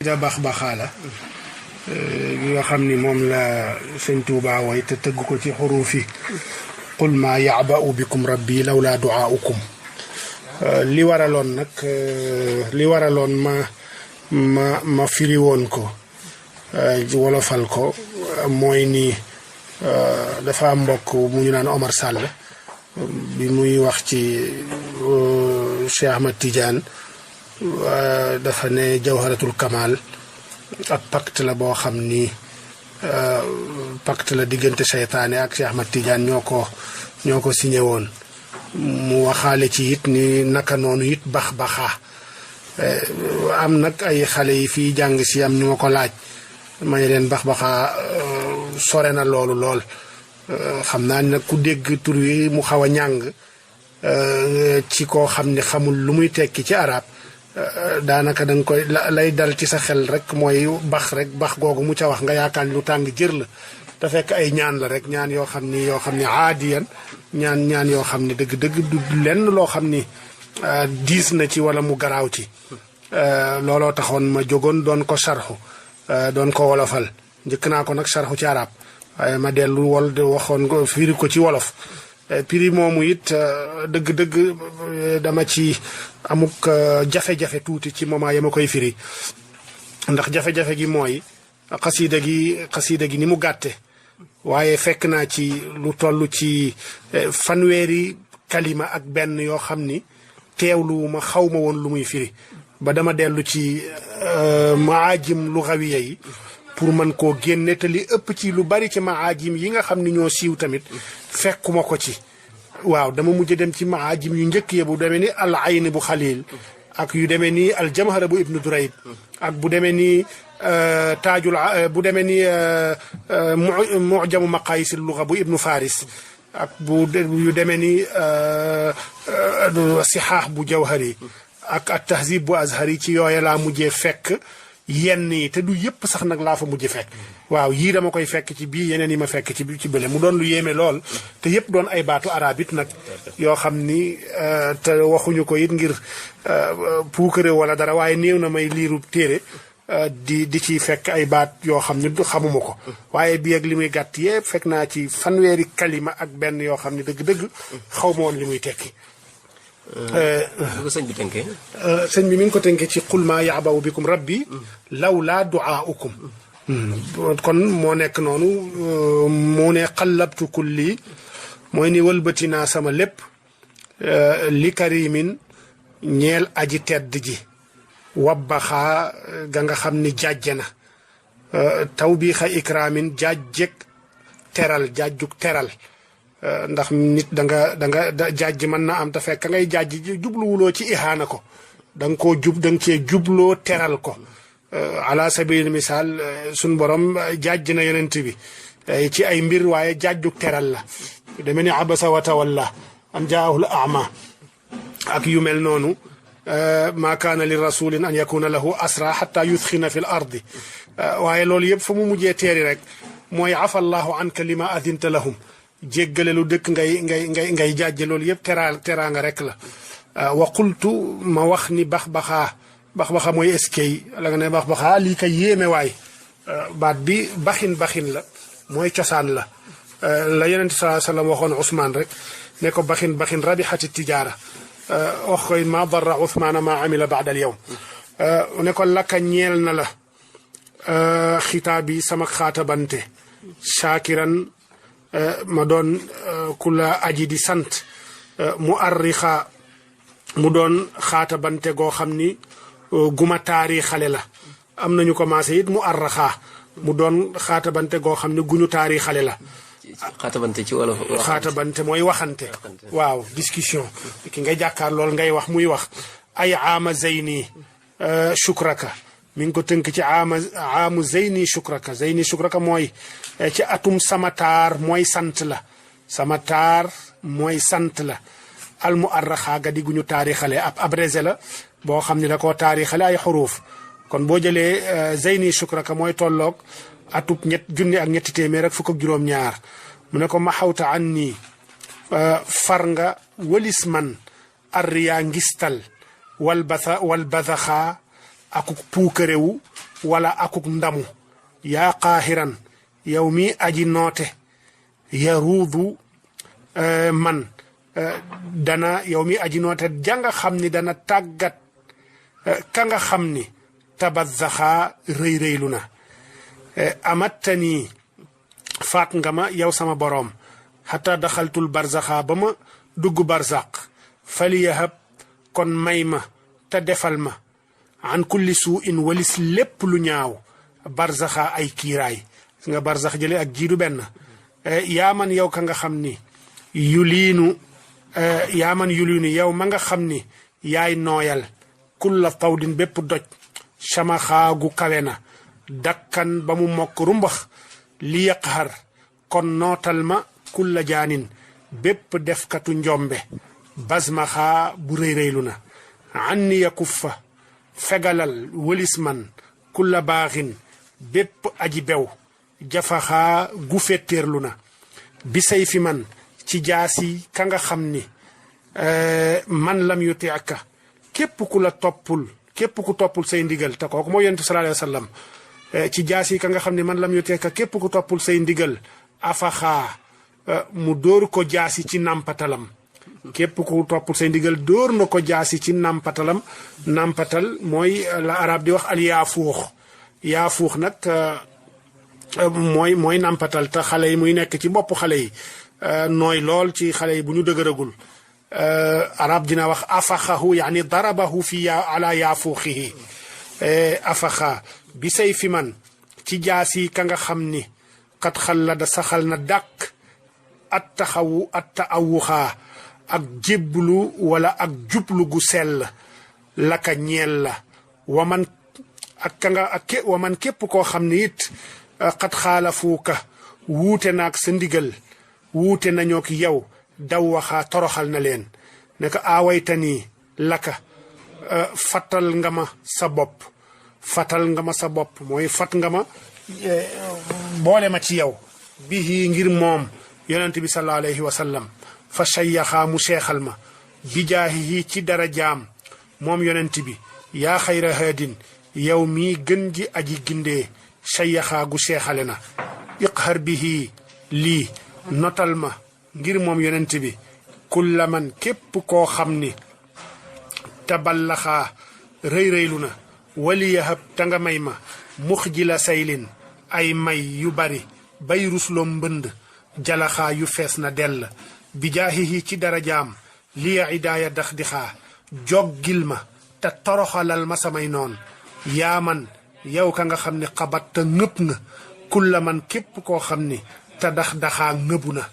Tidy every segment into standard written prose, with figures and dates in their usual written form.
xasida bax-baxaa la gi nga xam ni moom la sëñ Tuubaa way te tëgg ko ci xuruufi qul maa ya'ba'u bikum rabbi lawlaa du'aa'ukum li waraloon ma firi woon ko wolofal ko mooy ni dafa mbokk mu ñu naan Omar Sall bi muy wax ci Cheikh Ahmad Tidiane dafa ne Jawharatul Kamal ab pacte la boo xam ni pacte la diggante seytaane ak Cheikh Ahmad Tidiane ñoo ko signé woon mu waxaale ci it ni naka noonu it bax-baxaa am nag ay xale yi fii jàng si am ñu ma ko laaj ma ne leen bax-baxaa sore na loolu lool xam naa ni nag ku dégg tur wi mu xaw a ñàng ci koo xam ne xamul lu muy tekki ci arab daanaka da nga koy lay dal ci sa xel rek mooy bax googu mu ca wax nga yaakaar ni lu tàng jër la te fekk ay ñaan la rek ñaan yoo xam ni aadiyan ñaan yoo xam ni dëgg-dëgg du lenn loo xam ni diis na ci wala mu garaaw ci looloo taxoon ma jógoon doon ko sarxu doon ko wolofal njëkk naa ko nag sarxu ci arab waaye ma dellu waxoon ko firi ko ci wolof piri moomu it dëgg-dëgg dama ci amuk jafe-jafe tuuti ci moment ya ma koy firi ndax jafe-jafe gi mooy xasiida gi ni mu gàtte waaye fekk naa ci lu toll ci fanweeri kalima ak benn yoo xam ni teewlu ma xaw ma woon lu muy firi ba dama dellu ci maajim lu xawiya yi pour mën koo génne te li ëpp ci lu bari ci maajim yi nga xam ni ñoo siiw tamit fekkuma ko ci waaw dama mujj dem ci maajim yu njëkk ya bu demee ni al ayn bu xalil ak yu demee ni al jamhara bu ibnu durayd ak bu demee ni taajul bu demee ni mujamu maqayisil luga bu ibnu faris ak yu demee ni sixaax bu jawhari ak at tahzib bu azhari ci yooya laa mujjee fekk yenn yi te du yëpp sax nag laa fa mujj fekk waaw yii dama koy fekk ci bii yeneen yi ma fekk ci bële mu doon lu yéeme lool te yëpp doon ay baatu arab it nag yoo xam ni te waxuñu ko it ngir puukare wala dara waaye néew na may liiru téere di ci fekk ay baat yoo xam ni xamuma ko waaye bii ak li muy gàtt yëpp fekk naa ci fanweeri kalima ak benn yoo xam ni dëgg-dëgg xaw ma woon li muy tekki sëñ bi tënkee sëñ bi mi ngi ko tënkee ci qul maa ya'ba'u bikum rabbi lawlaa du'aa'ukum kon moo nekk noonu mu ne qallabtu kulli mooy ni wëlbati naa sama lépp li karimin ñeel aji tedd ji wabbaxaa ga nga xam ni jàjje na tawbiixa ikraamin jaajjeg jaajjug teral ndax nit da nga jaaj mën na am te fekk ngay jaaj jubluwuloo ci ihaana ko da nga koo da nga cee jubloo teral ko ala sabil misaal suñ borom jaaj na yonent bi ci ay mbir waaye jaajug teral la deme ni abasa wa tawalla an jaahul ama ak yu mel noonu ma kaana li rasulin an yakuna lahu asra xata yudxina fi l ardi waaye loolu yëpp fa mu mujjee teeri rek mooy afa allahu anka lima adinta lahum jéggale lu dëkk ngay jàjje loolu yëpp teraanga rek la wa qultu ma wax ni bax-baxaa mooy eskay la nga ne bax-baxaa lii kay yéeme waay baat bi baxin la mooy cosaan la la yonent sallallahu alayhi wasallam waxoon Ousmane rek ne ko baxin rabixati tijaara wax koy ma darra Ousmane ma amila baada al yawm ne ko laka ñeel na la xitaab yi sama xaatabante shaakiran ma doon ku la aji di sant mu arrixa mu doon xaatabante goo xam ni guma taarixale la am nañu commencé it mu arraxaa mu doon xaatabante goo xam ne guñu taarixale la xaatabante ci wolof xaatabante mooy waxante waaw discussion ki nga jàkkaar lool ngay wax muy wax ay aama zeyni shukraka mi ngi ko tënk ci aamu zeyni shukraka mooy ci atum sama taar mooy sant la sama taar mooy sant la almu arraxaa ga digguñu taarixale ab abrégé la boo xam ne da koo taarixale ay xuruuf kon boo jëlee zeyni shukraka mooy tolloog atub junni ak ñetti téeméer ak fukk ak juróom-ñaar mu ne ko ma xawta an nii far nga walis man arriyaa ngistal wal bathaxaa akuk puukarewu wala akuk ndamu yaa qaahiran yow mi aji noote yaruudu man dana yow mi aji noote janga xam ni dana tàggat ka nga xam ni tabazzaxaa rëy-rëylu na amattani faat nga ma yow sama boroom xata daxaltul barzaxaa ba ma dugg barzaq faliyahab kon may ma te defal ma an kulli suu in walis lépp lu ñaaw barzaxaa ay kiiraay nga barzax jële ak jiidu benn yaa man yow ka nga xam ni yuliinu yow ma nga xam ni yaay nooyal kulla tawdin bépp doj samaxaa gu kawe na dakkan ba mu mokk rumbax li yaqhar kon nootal ma kulla jaanin bépp defkatu njombe basmaxaa bu rëy-rëylu na anni yakuffa fegalal wëlis man kulla baaxin bépp aji bew jafaxaa gu fettéerlu na bisay fi man ci jaasi ka nga xam ni man lam yuti aka képp ku toppul say ndigal te kooku moo yonent sallallahu alayhi wa sallam ci jaasi ka nga xam ne man lam yuti aka képp ku toppul say ndigal afaxaa mu dóor ko jaasi ci nàmpatalam képp ku toppul say ndigal dóor na ko jaasi ci nàmpatalam nàmpatal mooy la arab di wax al yaafuux nag mooy nàmpatal te xale yi muy nekk ci bopp xale yi nooy lool ci xale yi bu ñu dëgëragul arab dina wax afaxahu yaani darabahu fi ala yaafuuxihi afaxa bi say fi man ci jaasi ka nga xam ni xat xallada saxal na dàq at taawuxaa ak jéblu wala ak jublu gu sell laka ñeel la waman képp koo xam ne it xat xaalafuuka wuute naag sa ndigal wuute nañoo ki yow daw waxaa toroxal na leen ne ko aawaytanii laka fatal nga ma sa bopp mooy fat nga ma boole ma ci yow bihi ngir moom yonent bi sallallahu alayhi wa sallam fa shayyaxaa mu seexal ma bijaahihi ci dara jaam moom yonent bi yaa xayra haadin yow mii gën ji aji gindee shayyaxaa gu seexale na iqhar bihi lii notal ma ngir moom yonent bi kulla man képp koo xam ni taballaxaa rëy-rëylu na waliyahab ta nga may ma mux ji la saylin ay may yu bari bay rusloom mbënd jalaxaa yu fees na dell bi jaahihi ci darajaam liya idaaya dax dixaa joggil ma te toroxalal ma samay noon yaa man yow ka nga xam ni xabat te ngëpp nga kulla man képp koo xam ni te daxaa ngëbu na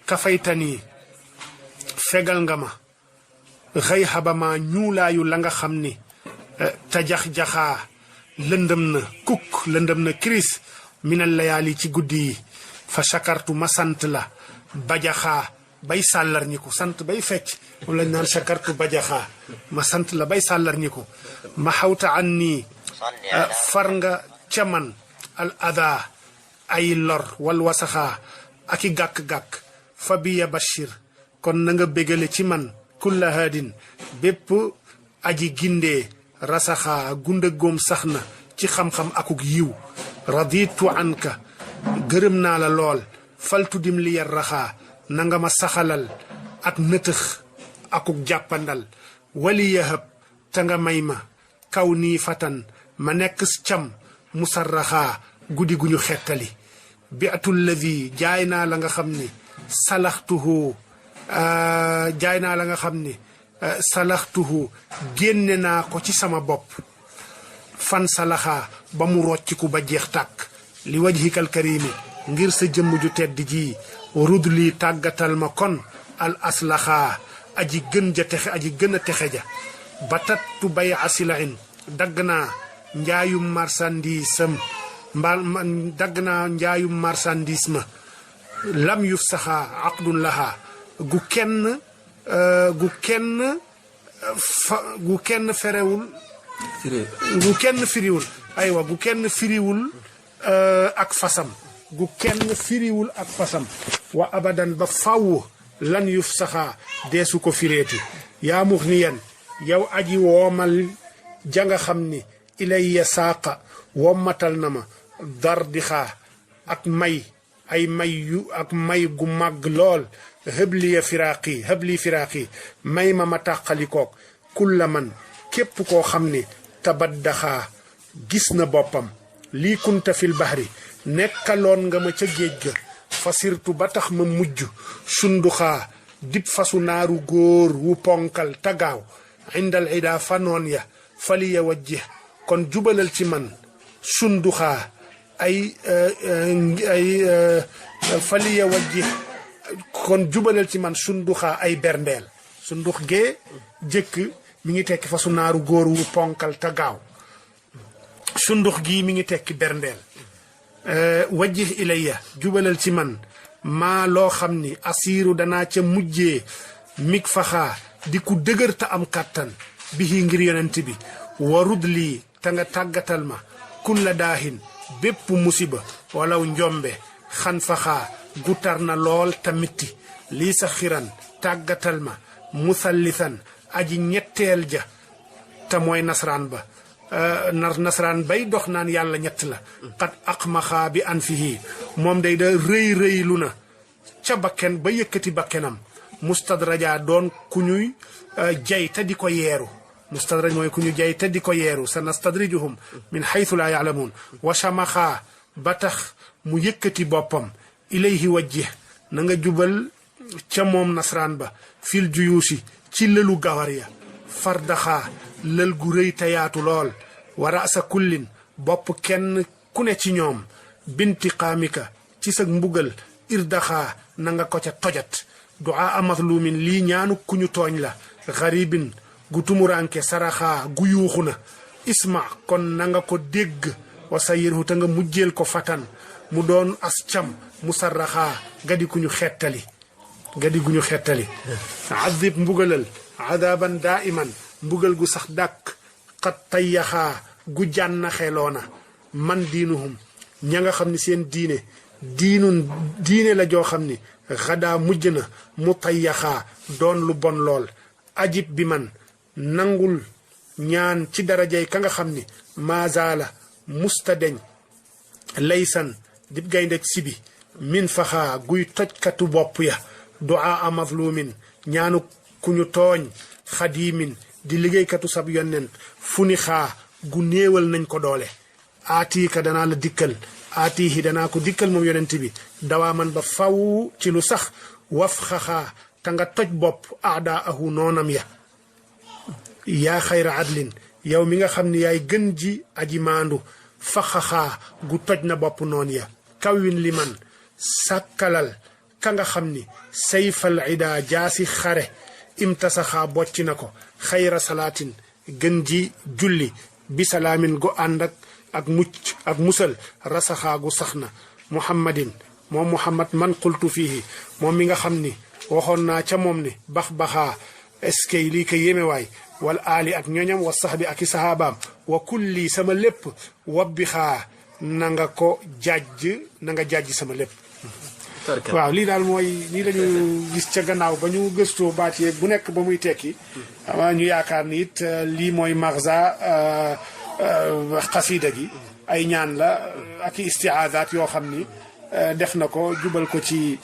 kafaytanii fegal nga ma xëy xabama ñuulaayu la nga xam ni te jax-jaxaa lëndëm na kiris minal layaali ci guddi yi fa shakartu ma sant la bajaxaa bay sàllar ñi ko sant bay fecc moom lañ naan shakartu bajaxaa ma sant la bay sàllar ñi ko ma xawta an nii far nga ca man al ada ay lor wal wasaxaa aki gàkk-gàkk fa biya bashir kon na nga bégale ci man kulla haadin bépp aji gindee rasaxaa gunda góom sax na ci xam-xam akuk yiw raditu anka gërëm naa la lool faltu dim li yar raxaa na nga ma saxalal ak nëtëx akuk jàppandal wali yahab te nga may ma kaw nii fatan ma nekk cam musarraxaa guddi gu ñu xettali bi atul ladi jaay naa la nga xam ni salaxtuhu génne naa ko ci sama bopp fan salaxaa ba mu rocciku ba jeex tàkk li wajhikal karimi ngir sa jëmm ju tedd ji rud lii tàggatal ma kon al aslaxaa aji gën a texe ja ba tattu bay asilain dagg naa njaayum marchandise ma lam yuf saxaa aqdun lahaa gu kenn firiwul ak fasam wa abadan ba faw lan yuf saxaa deesu ko fireeti yaa mux ni yen yow aji woomal ja nga xam ni ilayya saaqa wommatal na ma dardixaa ak may ay may yu ak may gu màgg lool hëbliya firaaqi hëbli firaaqi may ma tàqalikook kulla man képp koo xam ni tabaddaxaa gis na boppam lii kunta fil bahri nekkaloon nga ma ca géej ga fasirtu ba tax ma mujj sunduxaa dib fasu naaru góor wu ponkal tagaaw indal ida fanoon ya faliya wajjih kon jubalal ci man sunduxaa ay faliya wajjih kon jubalal ci man sunduxaa ay berndeel sundux gee jëkk mi ngi tekki fasu naaru góor wu ponkal tagaaw sundux gii mi ngi tekki berndeel wajjih ilayya jubalal ci man maa loo xam ni asiiru danaa ca mujjee mig faxaa di ku dëgër ta am kàttan bihi ngir yonent bi warud lii te nga tàggatal ma kulla daahin bépp musiba walaw njombe xan faxaa gutar na lool ta mitti lii sa xiran tàggatal ma musallisan aji ñetteel ja te mooy nasraan ba nasraan bay dox naan yàlla ñett la xat aqmaxaa bi an fihi moom day da rëy lu na ca bakken ba yëkkati bakkenam mustadraja doon ku ñuy jay te di ko yeeru mustadraj mooy ku ñu jay te di ko yeeru sa nastadrijuhum min xaytu laa yaalamuun wa shamaxaa ba tax mu yëkkati boppam ilayhi wajjih na nga jubal ca moom nasraan ba fil juyuusi ci lëlu gawar ya fardaxaa lël gu rëy te yaatu lool wa rasa kullin bopp kenn ku ne ci ñoom bintiqaamika ci sa mbugal irdaxaa na nga ko ca tojat duaa mazlumin lii ñaanu ku ñu tooñ la xaribin gu tumuranke saraxaa gu yuuxu na isma kon na nga ko dégg wa sayirhu te nga mujjeel ko fatan mu doon as cam mu sarraxaa gadi ku ñu xettali azib mbugalal adaban daiman mbugal gu sax dàkk xat tayyaxaa gu jànnaxeloona man diinuhum ña nga xam ni seen diine la joo xam ni xadaa mujj na mu tayyaxaa doon lu bon lool ajib bi man nangul ñaan ci darajay ka nga xam ni maazaala mustadeñ laysan dib gayndeg sibi min faxaa guy tojkatu bopp ya duaa mazlumin ñaanu ku ñu tooñ xadimin di liggéeykatu sab yonneen fu ni xaa gu néewal nañ ko doole aatiika danaa la dikkal aatiihi danaa ko dikkal moom yonent bi dawaa man ba faw ci lu sax waf xaxaa te nga toj bopp aadaa ahu noonam ya yaa xayra adlin yow mi nga xam ne yaay gën ji aji maandu fa xaxaa gu toj na bopp noon ya kawwin li man sàkkalal ka nga xam ni sayfal ida jaasi xare imtasaxaa bocc na ko xayra salaatin gën ji julli bi salaamin gu ànd ak mucc ak musal rasaxaa gu sax na muhammadin moom muhammad man qultu fiihi moom mi nga xam ni waxoon naa ca moom ni bax-baxaa eskay lii ko yémewaay wal aali ak ñoñam wa saxbi ak i saxaabaam wa kulli sama lépp wabbi xaa na nga ko jàjj sama lépp waaw lii daal mooy nii lañu gis ca gannaaw ba ñu gëstoo baat yeeg bu nekk ba muy tekki ama ñu yaakaar ni it lii mooy marza xasida gi ay ñaan la ak i istiaadaat yoo xam ni def na ko jubal ko ci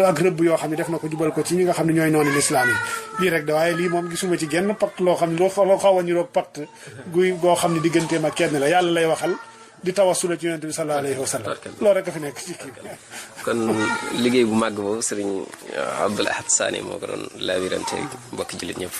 ak rëbb yoo xam ne def na ko jubal ko ci ñi nga xam ne ñooy noonu lislaam yi lii rek da waaye lii moom gisuma ci genn patt loo xam ne loo xaw a niroog patt guy goo xam ne digganteem ak kenn la yàlla lay waxal di tawassula ci yonent bi sallallahu alayhi wa sallam loolu rek a fi nekk ci kii kon liggéey bu màgg boobu sëriñ Abdoul Ahad Sané moo ko doon laabirante mbokki jullit ñëpp.